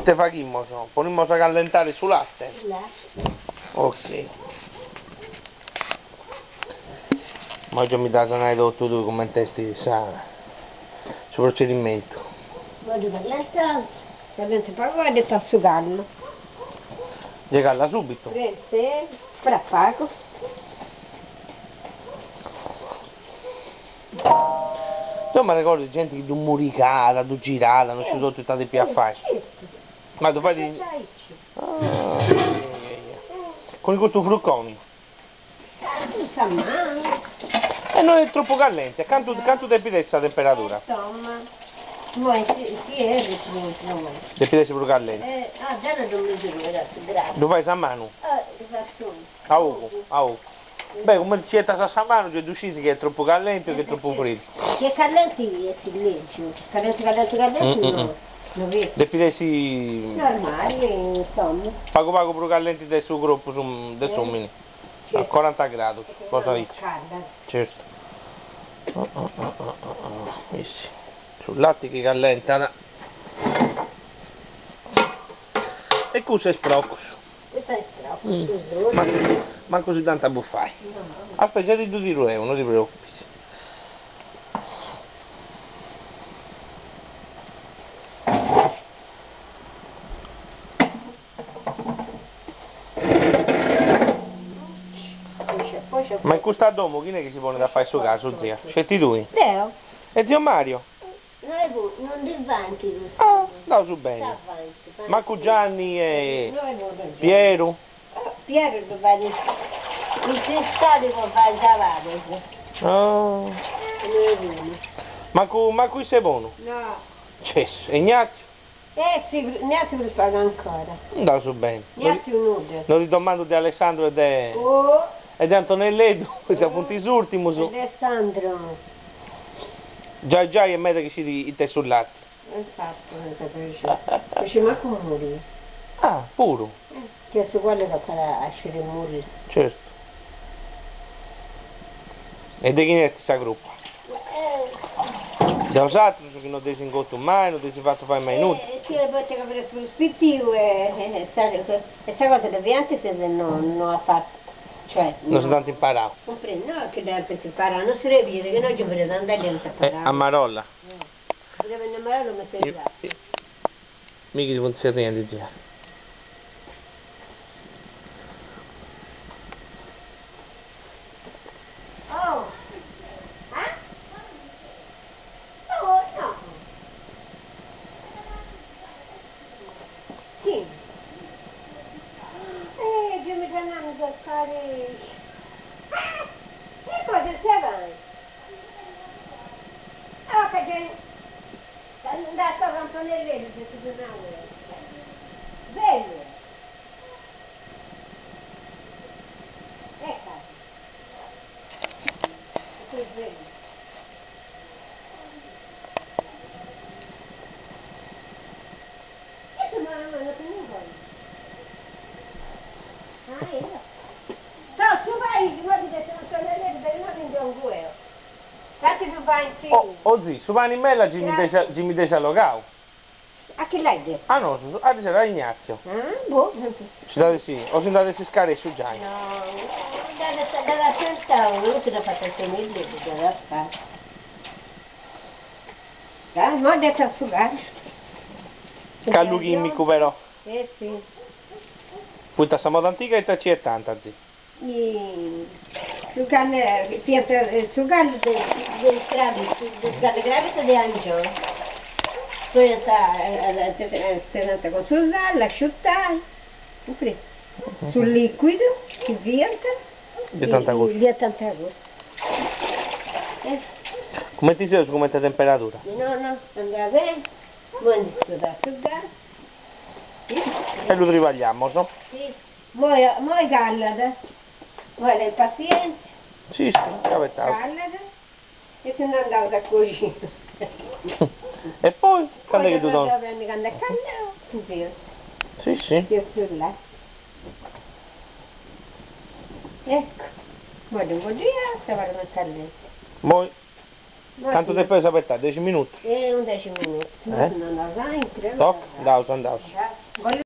Ite faghimos? Ponimos a callentare su latte? Su latte. Ok. Moi già mi dd'as a nai totu tui comente est sa su procedimentu. Moi ddu callentaus, callenta pagu pagu e dd'etaus su callu. Gei callat subitu. Sì, fra pagu. Deu m'arregordu genti chi ddu murigat, ddu girat, no sciu totu ita depiat fai. Ma ddu fait cun custu fruconi. E no est tropu callenti, a cantu cantu depit essi sa temperadura? Depit essi prus callenti. Ddu fais a manu? A ogu, a ogu. Beh, cumenti ci 'etas sa manu gei ddu scisi chi est tropu callenti o chi est tropu fridu. Chi est callenti est lègiu, callenti callenti callenti no no fessit. Depit essi. Normali, insoma. Pagu pagu prus callenti de su cropus de s'omini, a coranta gradus, cosa aici. Certu. Issi, su latti chi callentat. E cussu est procus. Mancu si dd'ant a bufai. Aspetta, giai ti ddu tiru 'eu, no ti preocupis. Ma in custa domu chini est chi si ponit a fai su casu, zia? Sceti tui? Deu. E zio Mario? No ndi faint cussu. Ah, andaus beni. Mancu Gianni e Pieru? Pieru ddu fait in s'istadi po fai sa padis. Ah. Mancu mancu isse est bonu? No. Cessu. E Ignazio? Eh si, Ignazio prus pagu ancora. Andaus beni. Ignazio nudda. No ti domandu de Alessandro e de. Oh. E de Antonelleddu, poita funt is urtimus. Alessandro. Giai giai est meda chi scit ita est su lati. Infatti, no scit mancu murri. Ah, puru? Chi est uguali tocat a sciri murri. Certu. E de chini est sa crupa? De 'osatrus chi no dd'eis ingotu mai, no dd'eis fatu fai mai nudda. E chi poita ca fiat prus pitiu e sa cosa dda fiant issus e no no at fatu, cioè. No si dd'ant imparau. Cumprendi, no chi dd'ant imparau, no si depit chi no giu fiat andai dd'ant imparau. A marolla. Fiat benni a marolla a metti Mi chi ti funt zerriendi zia. Oh! Ah? Oh, no! Chi? Eh, già mi tornamos a fare... Ah! E cosa se vai? Oh, che gente... Andato a Antonello, se ti tornavo. Bello! Ecco. Oh zi, su pani mella gi mi dd'eis allogau. A chi l'hai detto? A nosus, arisero a Ignazio. Ah, boh. Si nd'at essi, o si nd'at essi scaresciu giai. No, dd'at assentau, custu dd'at fatu Antonelleddu, dd'at fatu. Dai, mo dd'at assucadu. Callu chimicu però. Eh si. Poita a sa moda antiga ita ci 'etànt, zi? Su callu fiant su callu de is crabitus, de su callu de crabitu de angioni. Poniant pesant cun su sali, asciutai, su liquidu chi fiant Di tanta gustu. Di tanta gustu. Cumenti seus cumenti temperadura? No no, andat beni, moi ndi studaus su gas. E lu tribagliamos. Si. Moi moi callat, moi tenit passienzia. Si si, abetaus. Callat e si nd'andaus a coxina. E poi, candu est chi ddu donat? Poi candu est callau, ddu bieus. Si si. Bieus su lati. Ecco, moi ddu imboddriaus e abarrat callenti. Moi, cantu depeus abetai, dexi minutus? Eh, unu dexi minutus, moi si nd'andaus aintru. Toc, andaus, andaus.